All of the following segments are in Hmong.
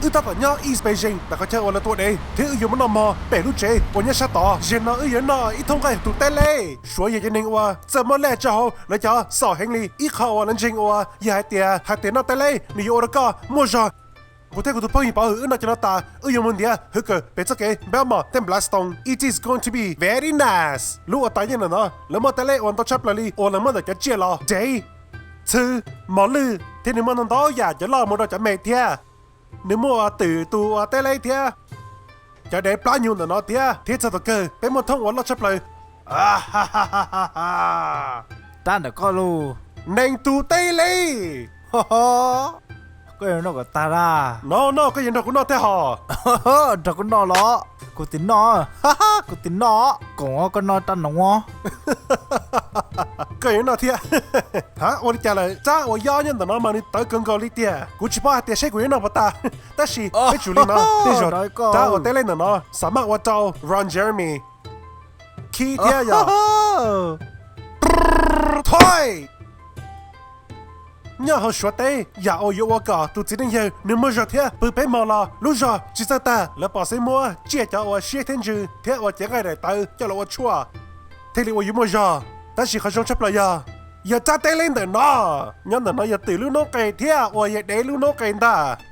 Wb tab tom nyob East Beijing ntawm qhov chaw uas lawv tua dev thiab wb yuav mus noj mov pem lub tsev uas nyob sab tod. Zaum no wb yuav noj ib thooj nqaij tus teb leb. Suav yog cov neeg uas txawj muab laj tso hauv lawv cov xom heev li. Ib qho uas lawv ntseeg uas yog hais tias hais tias noj teb leb nws yuav ua rau koj muaj zog. Kuv thiab kuv tus phooj ywg Pov Hwm wb noj cov no tas wb yuav mus ntiav hwv kawm pem txoj kev Belmont thiab Blackstone. It is going to be very nice. Lub uas tas yeej ntawm no lawv muaj teb leb uas ntau tshaj plaws li uas lawv muab ntawm cov tsiaj los, dev, txhw, mos lwj thiab nws muaj ntau ntau yam cov loj mus rau cov me thiab. Nws muaj twm tus uas teb leb thiab cov dev plab nyuj ntawm no thiab, thiab txog thaum kawg peb muaj thooj uas loj tshaj plaws. Rab ntawm koj lus. Neeg tus teb leb. Koj yuav noj kom tag na. No no, koj yuav nrog kuv noj thiab hos. Nrog kuv noj los? Kuv tsis noj. Kuv tsis noj. Koom koj noj rab noov. Koj yuav noj thiab. Ha, ua li cas lawm? Rab uas yob nyob ntawm no mas nws tawv kawg nkaus li tiag. Kuv tsis paub hais tias seb kuv yuav noj puas tas, tab sis peb tsum li no. Tej zaum rab uas teb leb ntawm no xav maj ua rau Ron Jeremy khib thiab yog. Thoj! Nyob hauv Suav teb, yam uas yuav ua kom tus txiv neej yawg nws muaj zog thiab pw peb hmo los lub zog tsis txawj tag, lawv pom xeeb muab tsiaj cov uas siab thiab ntsws thiab ua cev nqaij daim tawv coj los ua tshuaj thiaj li ua yuav muaj zog. Tab sis qhov zoo tshaj plaws yog, yog rab teb leb ntawm no. Nyob ntawm no yog twm lub noob qes thiab uas yog dev lub noob qes ntag.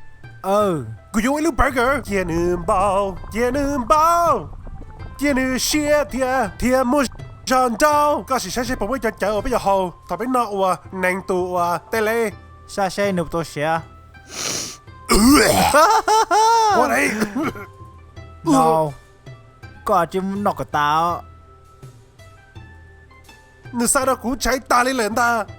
Kuv yuav ua ib lub burger, cia nws npau, cia nws npau, cia nws siab thiab thiab muaj zog nraub. Koj sim saib seb puas muaj ib co cawv uas peb yuav haus thaum peb noj ua neeg tus uas teb leb. Saib seb nws puas tau siav. Ua li. No, koj tsis noj kom tas. Nws xa rau kuv tshaiv tag li lawm ntag.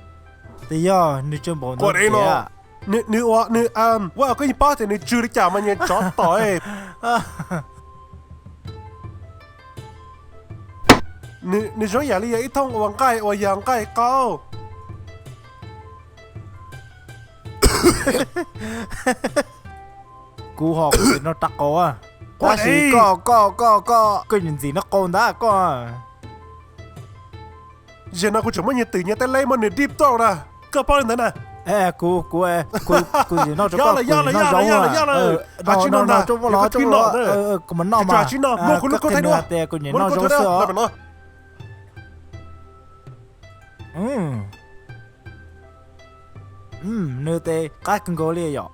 Twb yog nws tsw npaum ntawd tiag. Nws ua nws, ua koj yeej paub tias nws tsw li cas mas nyias tsov tom. Nws zoo yam li yog ib thooj ua nqaij uas yog nqaij qaub. Kuv ho kuv tsis noj rab qau. Tab sis koj, koj, koj, koj, koj ntxim noj qau ntag koj. Zaum no kuv tseem muab nyias twm nyias teb leb muab nws dib toj na. Koj paub li ntawd na. Kuv, kuv, kuv tsis noj rau koj, kuv noj zaub. Tsis noj, kuv mam noj mas. Koj qhia nws hais tias kuv nyiam noj zaub xwb os. Nws tes qab kawg nkaus li yom.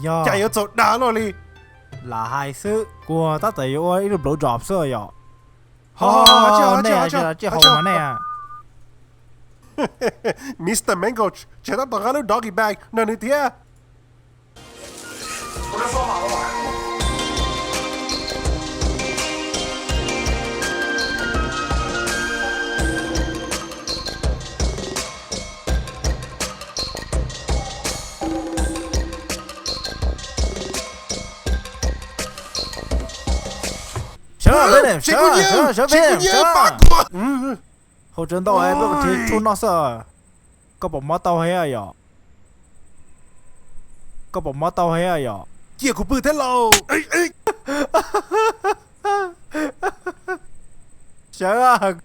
Yog cas yuav txaus dag luaj li. Lam hais xwb, kuv tab tom yuav ua ib lub blow job xwb yom. Ho, nej tsis haus mas nej. Mister Mango tseem tab tom nqa lub doggy bag nrog nws thiab. Sawv, sawv, sawv, sawv, sawv. Hauv tsev ntau peb mus nrhiav tshuaj noj xwb. Koj pom mob tau thiab yom? Koj pom mob tau thiab yom? Cia kuv pw thiab lauj. Sawv.